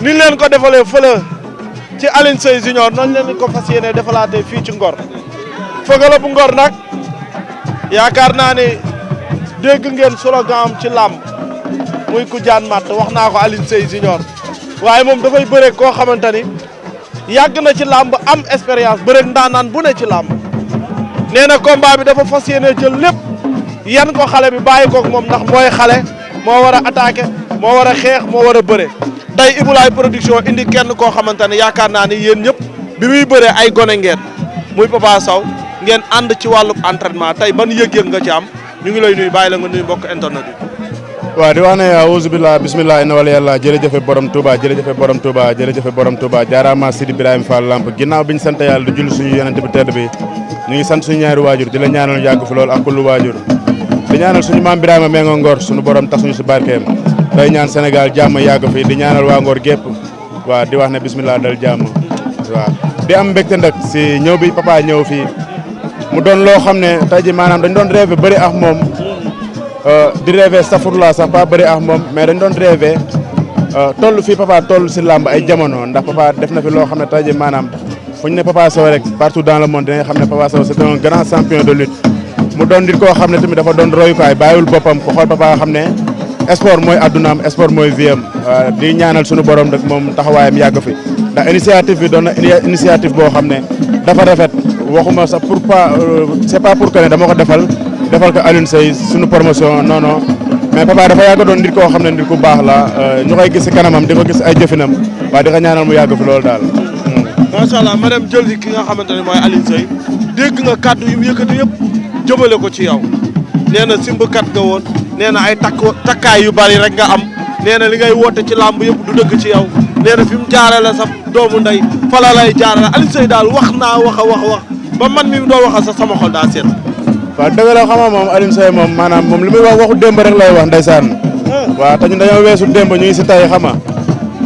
ni leen ko defalee fële ci Alioune Seye Junior noonu leen ko fas yéene defalaatee fii ci Ngor Feugeula bu Ngor nag yaakaar naa ni dégg ngeen slogan am ci làmb muy ku jaan matt wax naa ko Alioune Seye Junior waaye moom dafay bëre koo xamante ni yàgg na ci làmb am expérience bëre ndaanaan bu ne ci làmb nee na combat bi dafa fas yéene jël lépp yan ko xale bi bàyyi koog moom ndax mooy xale moo war a attaqué moo war a xeex moo war a bëre tey Ibulaay production indi kenn koo xamante ne yaakaar naa ni yéen ñëpp bi muy bëree ay gone ngeen muy Papa Sow ngeen ànd ci wàllub entraînement tey ban yëg-yëg nga ci am ñu ngi lay nuyu bàyyi la nga nuyu mbokk internet bi. waaw di wax ne auzu billah bismillah inna wala yàlla jërëjëfe borom Touba jërëjëfe borom Touba jërëjëfe borom Touba jaaraama Sidi Ibrahima Fall Lamp ginnaaw bi ñu sant yàlla di julli suñu yonent bi tedd bi ñu ngi sant suñu ñaari waajur di la ñaanal yàgg fi loolu ak kullu waajur di ñaanal suñu maam Birahima Mengo Ngor suñu borom tax suñu si barkeem day ñaan Sénégal jàmm yàgg fi di ñaanal waa Ngor gépp waaw di wax ne bismillah dal jàmm waaw di am mbégte nag si ñëw bi papa ñëw fii mu doon loo xam ne tey ji maanaam dañ doon rêvé bëri ak moom di rêvé safurla sax pas bëri ak moom mais dañ doon rêvé toll fii papa toll si làmb ay jamono ndax papa def na fi loo xam ne tey ji maanaam fu ñu ne Papa Sow rek partout dans le monde dinañ xam ne Papa Sow c'est un grand champion de lutte mu doon nit koo xam ne tamit dafa doon royukaay bàyyiwul boppam ko xool papa xam ne sport mooy addunaam sport mooy viam di ñaanal suñu borom rek moom taxawaayam yàgg fi ndax initiative bi doon na initiative boo xam ne dafa rafet waxuma sax pour pas c'est pas pour que ne dama ko defal ko Alioune Seye suñu promotion non non mais papa dafa yàgg doon nit koo xam ne nit ku baax la ñu koy gis si kanamam di ko gis ay jëfinam waaye di ko ñaanal mu yàgg fi loolu daal. macha allah ma dem jël ki nga xamante ne mooy Alioune Seye dégg nga kàddu yu mu yëkkati yëpp jëmale ko ci yow nee na simbkat nga woon nee na ay takkaay yu bari rek nga am nee na li ngay woote ci làmb yëpp du dëgg ci yow nee na fi mu jaarale sa doomu ndey fala lay jaarale Alioune Seye daal wax naa wax a wax ba man mi doo waxal sax sama xol daa seet. waaw dëgg la xam nga moom Alioune Seye moom maanaam moom li muy wax waxu démb rek lay wax ndeysaan waaw te ñun dañoo weesu démb ñu ngi si tay xama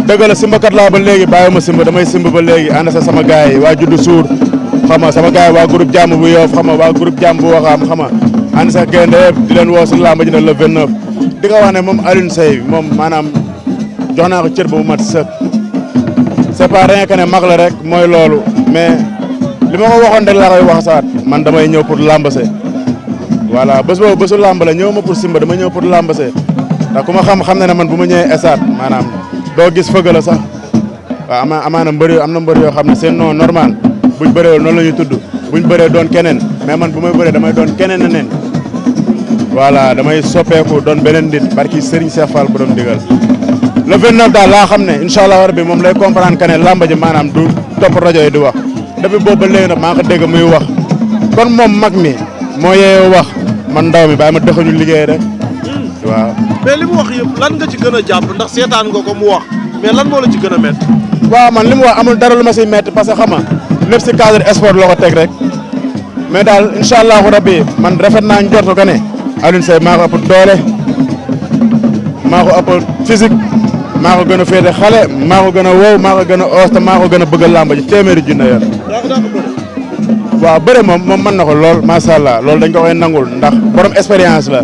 dëgg la simbakat laa ba léegi bàyyi ma simb damay simb ba léegi ànd sa sama gars yi waa juddu suur xam nga sama gars yi waa groupe jàmm bu Yoff xam nga waa groupe jàmm bu Waxaam xam nga ànd sa gaynde yëpp di leen woo si làmb ji nag le 29 di nga wax ne moom Alioune Seye moom maanaam jox naa ko cër ba mu mat sëkk c'est pas rien que ne mag la rek mooy loolu mais li ma ko waxoon rek laa koy wax saat man damay ñëw pour lambase voilà bés boobu bésu làmb la ñëw ma pour simba dama ñëw pour lambase ndax ku ma xam ne ne man bu ma ñëwee esaat maanaam doo gis Feugeula sax waaw amaana mbër am na mbër yoo xam ne seen non normal buñ bëree noonu la ñuy tudd buñ bëree doon keneen mais man bu may bëree damay doon keneen neen voilà damay soppeeku doon beneen nit barki Serigne Cheikh Fall borom digal le 29 daal laa xam ne incha allah rabbi moom lay comprendre que ne làmb ji maanaam du topp rajo yi di wax depuis boobu ba léegi nag maa ngi ko dégg muy wax kon moom mag mi moo yeeyoo wax man ndaw mi bàyyi ma dëxañu liggéey rek waaw. mais li mu wax yëpp lan nga ci gën a jàpp ndax seetaan nga ko mu wax mais lan moo la ci gën a métti. waaw man li mu wax amul dara lu ma siy métti parce que xam nga lépp si cadre sport loo ko teg rek mais daal incha allahu rabbi man rafet naa njortu ko ne Alioune Seye maa ko ëpp doole maa ko ëpp physique maa ko gën a féete xale maa ko gën a wow maa ko gën a oos te maa ko gën a bëgg a làmb ji téeméeri junne yoon. waaw bëre moom mën na ko lool macha allah loolu dañ ko koy nangul ndax borom expérience la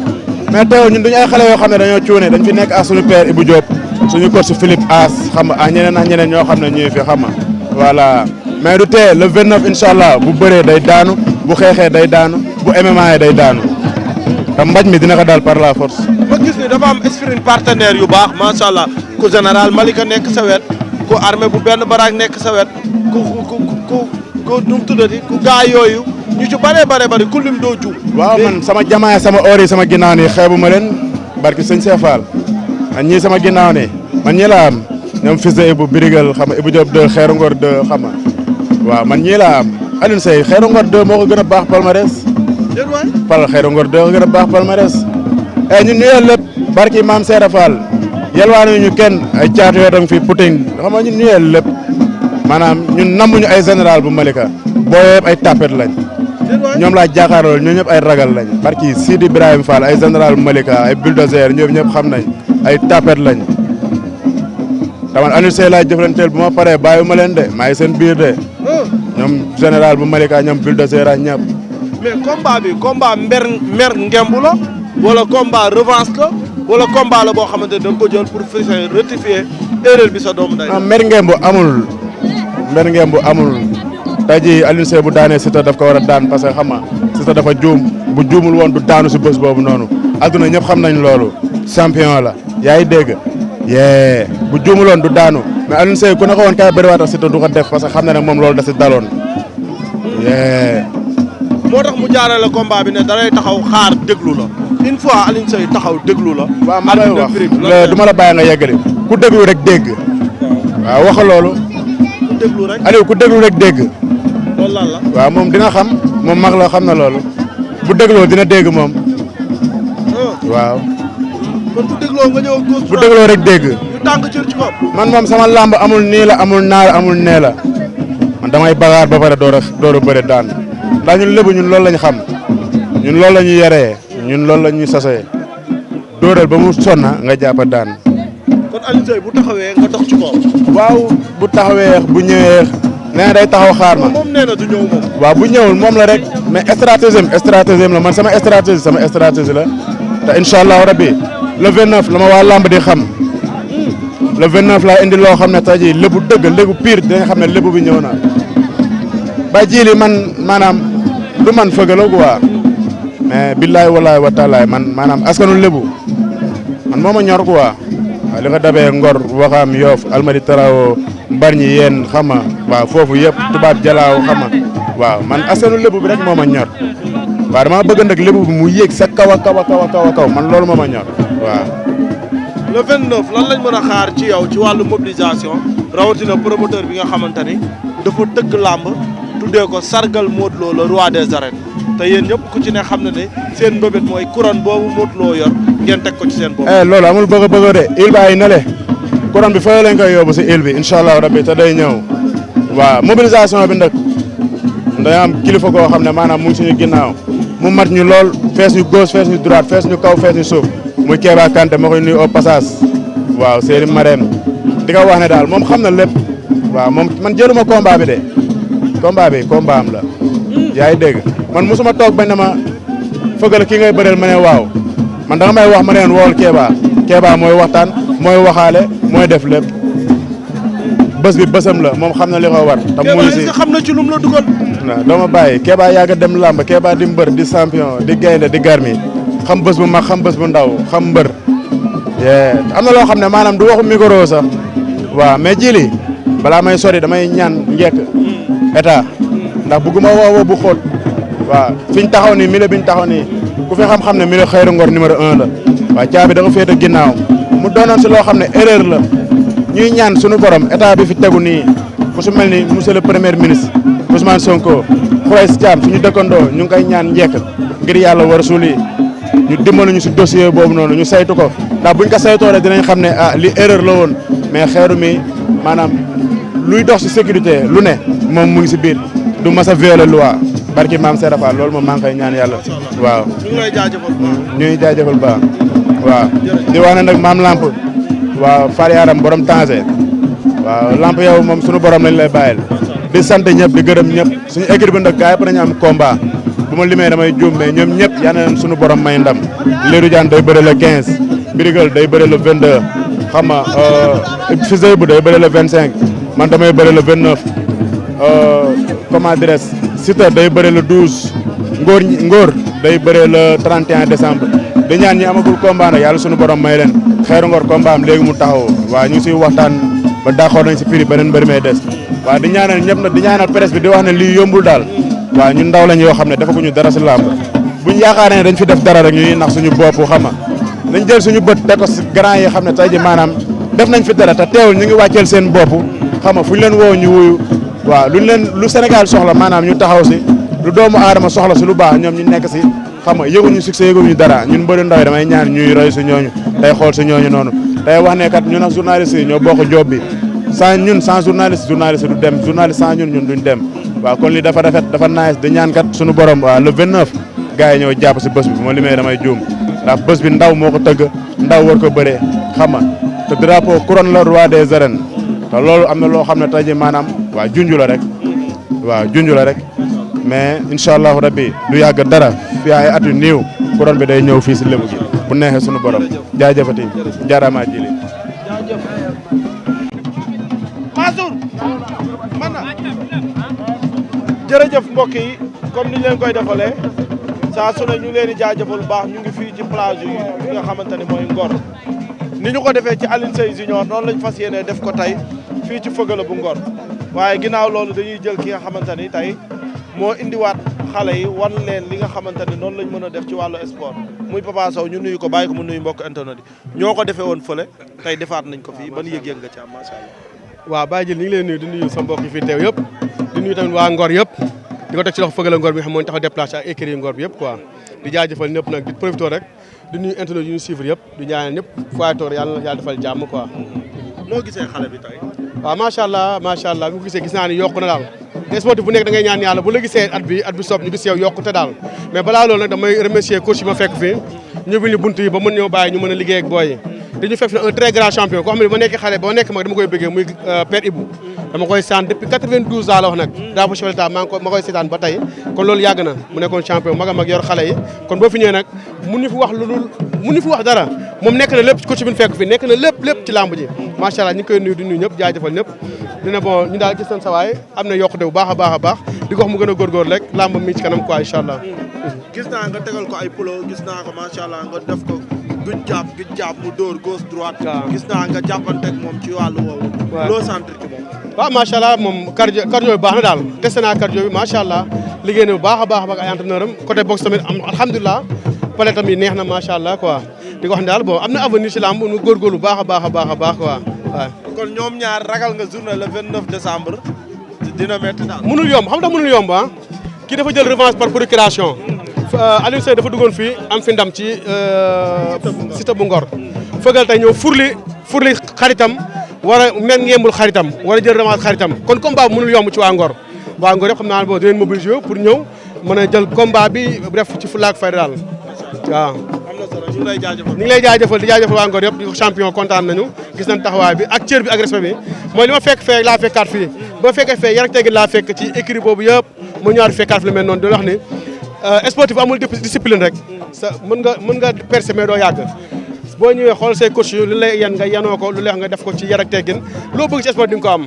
mais teewul ñun duñu ay xale yoo xam ne dañoo cuune dañ fi nekk ak suñu père Ibou Diop suñu coach Philippe As xam nga ak ñeneen ñoo xam ne ñuy fi xam nga voilà mais du tee le 29 incha allah bu bëree day daanu bu xeexee day daanu bu MMA day daanu te mbaj mi dina ko daal par la force. ma gis ni dafa am esprit partenaire yu baax macha allah ku général Malika nekk sa wet ku armée bu benn baraak nekk sa wet ku nu mu tuddati ku gaa yooyu ñu ci bare ku lim doo juum. waaw man sama jamaay sama or yi sama ginnaaw nii xeebu ma leen barki sëñ Cheikh Fall man ñii sama ginnaaw nii man ñii laa am ñoom fils de Ibou Birigal xam nga Ibou Diop 2 Xeeru Ngor 2 xam nga waaw man ñii laa am Alioune Seye Xeeru Ngor 2 moo ko gën a baax palmarès. déedéet waay Pal Xeeru Ngor 2 ko gën a baax palmarès. ñun ñu lépp barki maam Seera Fall yalwaanu ñu kenn ay caatu yoo tam fii Poutine xam nga ñun ñu lépp. maanaam ñun namuñu ay général bu Malika boo yëpp ay tapet lañ ñoom laa jàkkaarloo ñoo ñëpp ay ragal lañ barki Sidi Ibrahima Fall ay général bu Malika ay bulldozer ñoom ñëpp xam nañ ay tapet lañ taman Alioune Seye laa jëflanteel bu ma paree bàyyi ma leen de maa ngi seen biir de ñoom général bu Malika ñoom bulldozer ak ñëpp. mais combat bi combat mer ngemb la wala combat revanche la wala combat la boo xamante ne da nga ko jël pour rectifier erreur bi sa doomu day. mer ngeen bu amul tey jii Alioune Seye bu daanee Siteu daf ko war a daan parce que xam nga Siteu dafa juum bu juumul woon du daanu si bés boobu noonu adduna ñëpp xam nañ loolu champion la yaa ngi dégg yee bu juumul woon du daanu mais Alioune Seye ku ne ko woon kay bëriwaat ak Siteu du ko def parce que xam na ne moom loolu da si daloon yee. moo tax mu jaarale combat bi ne dalay taxaw xaar déglu la une fois Alioune Seye taxaw déglu la. waaw ma lay wax du ma la bàyyi nga yeggali ku déglu rek dégg waaw waxa loolu. ku déglu rek Aliou ku déglu rek dégg. loolu lan la. waaw moom dina xam moom mag la xam na loolu bu dégloo dina dégg moom. waaw. kon bu dégloo nga ñëw góos. bu dégloo rek dégg. ñu tàng cër ci kaw. man moom sama làmb amul nii la amul naar amul nee la man damay bagaar ba pare door a bëre daan ndax ñun lébu ñun loolu lañ xam ñun loolu la ñu yaree ñun loolu la ñu sasee dóoral ba mu sonna nga jàpp daan. kon Alioune Seye bu taxawee nga dox ci kaw. waaw bu taxawee bu ñëwee nee na day taxaw xaar ma. moom nee na du ñëw moom. waaw bu ñëwul moom la rek mais stratégie la man sama stratégie la te incha allahu rabbi le 29 la ma waa lamb di xam le 29 laa indi loo xam ne tey jii lébu dëgg lébu pire dinañ xam ne lébu bi ñëw na ba jiili man maanaam du man fëgg la quoi mais billaay walaay wa taalaay man maanaam askanu lébu man moo ma ñor quoi waaw li ko dabee Ngor Waxaam Yoof Almadi Tarawo Mbarñi yéen xam nga waaw foofu yëpp tubaab jalaaw xam nga waaw man askanu lébu bi rek moo ma ñor waaw dama bëgg nag lébu bi mu yéeg sa kaw a kaw man loolu moo ma ñor waaw. le 29 lan lañ mën a xaar ci yow ci wàllu mobilisation rawatina promoteur bi nga xamante ni dafa tëgg làmb tuddee ko sargal Modou Lo le roi des arènes te yéen ñëpp ku ci ne xam na ne seen mbëbët mooy couronne boobu Modou Lo yor ngeen teg ko ci seen bopp. loolu amul bëgg de il baa yi nale couronne bi fooy lañ koy yóbbu si il bi incha allah rabbi te day ñëw waaw mobilisation bi nag dañoo am kilifa koo xam ne maanaam mu ngi suñu ginnaaw mu mat ñu lool fees ñu gauche fees ñu droite fees ñu kaw fees ñu suuf muy Kéba Kanté ma koy nuyu au passage waaw Serigne Marème di ko wax ne daal moom xam na lépp waaw moom man jëluma combat bi de combat am la yaa ngi dégg man mosuma toog bañ na ma fëggal kii ngay bëreel ma ne waaw man da nga may wax ma neen wool Kéba mooy waxtaan mooy waxaale mooy def lépp bés bi bésam la moom xam na li ko war. te muy si xam na ci lum la dugal. waaw doo ma bàyyi Kéba yàgg a dem làmb Kéba di mbër di champion di gaynde di garmi xam bés bu mag xam bés bu ndaw xam mbër. am na loo xam ne maanaam du waxu micro sax waaw mais jili balaa may sori damay ñaan njekk état ndax bëgguma woo bu xóot waaw fi ñu taxaw nii milieu bi ñu taxaw nii ku fi xam-xam ne milieu Xayru Ngor numéro 1 la waaw caabi da nga féete ginnaaw mu doonoon si loo xam ne erreur la ñuy ñaan suñu borom état bi fi tegu nii ku su mel ni monsieur le premier ministre Ousmane Sonko Khoureychi Thiam suñu dëkkandoo ñu ngi koy ñaan njekk ngir yàlla war suul yi ñu dimbali ñu si dossier boobu noonu ñu saytu ko ndax buñ ko saytoo rek dinañ xam ne li erreur la woon mais xeeru mi maanaam luy dox si sécurité lu ne moom mu ngi si biir du mas a violer loi barki maam Serapha loolu moom maa ngi koy ñaan yàlla waaw. ñu ngi lay jaajëfal. ñu ngi jaajëfal baax waaw. di wax ne nag maam Lamp waaw Far Yaram borom Tanger waaw Lamp yow moom sunu borom lañ lay bàyyil di sant ñëpp di gërëm ñëpp suñu équipe bi nag gars yëpp nañu am combat. bu ma limee damay juum mais ñoom ñëpp yal na leen suñu borom may ndam Lirou Diane day bëre le 15 Birigal day bëre le 22 xam nga Fizey bu day bëre le 25 man damay bëre le 29 comment dirais Siteu day bëre le 12 Ngor day bëre le 31 décembre di ñaan ñi amagul combat nag yàlla suñu borom may leen Xeeru Ngor combat am léegi mu taxaw waaw ñu ngi siy waxtaan ba d'accord nañ si prix beneen mbër mee des waaw di ñaanal ñëpp nag di ñaanal presse bi di wax ne lii yombul daal waaw ñun ndaw lañ yoo xam ne defaguñu dara si làmb buñ yaakaar ne dañ fi def dara rek ñuy nax suñu bopp xam nga nañ jël suñu bët teg ko si grand yi xam ne tey ji maanaam def nañ fi dara te teewul ñu ngi wàcceel seen bopp xam nga fu ñu leen woo ñu wuyu waaw lu Sénégal soxla maanaam ñu taxaw si lu doomu aadama soxla si lu baax ñoom ñu nekk si xam nga yëguñu succès yëguñu dara ñun mbëri ndaw yi damay ñaan ñuy roy si ñooñu tey xool si ñooñu noonu tey wax ne kat ñun ak journaliste yi ñoo bokk job bi sans journaliste du dem journaliste sans ñun duñ dem waaw kon li dafa rafet dafa nice di ñaan kat suñu borom waaw le 29 gars yi ñëw jàpp si bés bi bu ma limee damay juum ndax bés bi ndaw moo ko tëgg ndaw war ko bëree xam nga te drapeau couronne la roi des arènes te loolu am na loo xam ne tey jii maanaam waaw junju la rek mais incha allahu rabbi du yàgg dara fi ay at yu néew couronne bi day ñëw fii si lébu gi bu neexee suñu borom jaajëfati jaaraama jili Mansour man na jërëjëf mbokk yi comme ni ñu leen koy defalee saa su ne ñu leen di jaajëfal bu baax ñu ngi fii ci plage yi nga xamante ni mooy Ngor ni ñu ko defee ci Alioune Seye Junior noonu lañ fas yéene def ko tey fii ci Feugeula bu Ngor waaye ginnaaw loolu dañuy jël ki nga xamante ni tey moo indiwaat xale yi wan leen li nga xamante ni noonu lañ mën a def ci wàllu sport muy Papa Sow ñu nuyu ko bàyyi ko mu nuyu mbokk internet yi ñoo ko defee woon fële tey defaat nañ ko fii ban yëg-yëg nga ci am macha allah. waaw Baye Jil ñu ngi leen nuyu di nuyu sa mbokk yi fii teew yëpp di nuyu tamit waa Ngor yëpp di ko teg ci loxo Feugeula Ngor bi nga xam moo tax a déplacé ak écurie Ngor bi yëpp quoi di jaajëfal ñëpp nag di profité rek di nuyu internet yu ñu suivre yëpp di ñaanal ñëpp fu waay toog yàlla na yàlla defal jàmm quoi. noo gisee xale bi tey. waaw macha allah bi ko gisee gis naa ni yokku na daal te sportif bu nekk da ngay ñaan yàlla bu la gisee at bi soob ñu gis yow yokkute daal mais balaa loolu nag damay remercier coach yi ma fekk fii ñu bil ñu bunt yi ba mën ñoo bàyyi ñu mën a liggéey ak booy yi te ñu fekk fi un très grand champion koo xam ne ba nekk xale ba nekk mag dama koy bëggee muy Père Ibou dama koy sant depuis 92 ans la wax nag daa fa chef d'état ma koy seetaan ba tey kon loolu yàgg na mu nekkoon champion mag a mag yor xale yi kon boo fi ñëwee nag mun ñu fi wax lu dul mun ñu fi wax dara moom nekk na lépp coach bi ñu fekk fi nekk na lépp ci làmb ji macha allah ñu ngi koy nuyu di nuyu ñëpp jaajëfal ñëpp dina bon ñu daal gis nañ sa waay am na yokkute bu baax a baax di ko wax mu gën a góorgóor rek làmb mi ci kanam quoi incha allah gis naa nga tegal ko ay polo gis naa ko macha allah nga def ko guj jàpp mu dóor gauche droite gis naa nga jàppanteeg moom ci wàllu woowu loo sentir ci moom waaw macha allah moom cardio bi baax na daal testé naa cardio bi macha allah liggéey na bu baax a baax ay entraîneur am côté boxe tamit am alhamdulilah pale tamit neex na macha allah quoi di ko wax ne daal bon am na avenir ci làmb nu góorgóorlu baax a baax quoi waaw kon ñoom ñaar ragal nga journée le 29 décembre dina métti daal mënul yomb xam nga mënul yomb ah kii dafa jël revanche par procuration Alioune Seye dafa duggoon fii am fi ndam ci Siteu bu Ngor Feugeula tey ñëw furli xaritam war a men ngembul xaritam war a jël revanche xaritam kon combat bi mënul yomb ci waa Ngor yëpp xam naa ne bon dinañ mobiliser pour ñëw mën a jël combat bi def ci fulla ak fayda daal waaw ñu ngi lay jaajëfal di jaajëfal waa Ngor yëpp di champion kontaan nañu gis nañ taxawaay bi ak cër bi ak respect bi mooy li ma fekk fee laa fekkaat fii ba fekkee fee yar ak teggin laa fekk ci écurie boobu yëpp mu ñëwaat fekkaat fi lu mel noonu di wax ni sportif amul discipline rek mën nga percer mais doo yàgg boo ñëwee xool say coach yu lu lay yan nga yanoo ko lu leex nga def ko ci yar ak teggin loo bëgg ci sport di nga ko am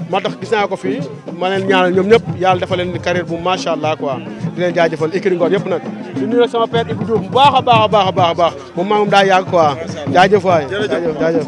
moo tax gis naa ko fii ma leen ñaanal ñoom ñëpp yàlla dafa leen carrière bu macha allah quoi di leen jaajëfal écurie Ngor yëpp nag di nuyu nag sama père Ibou Diouf bu baax a baax moom maa moom daa yàgg quoi jaajëf waay jaajëf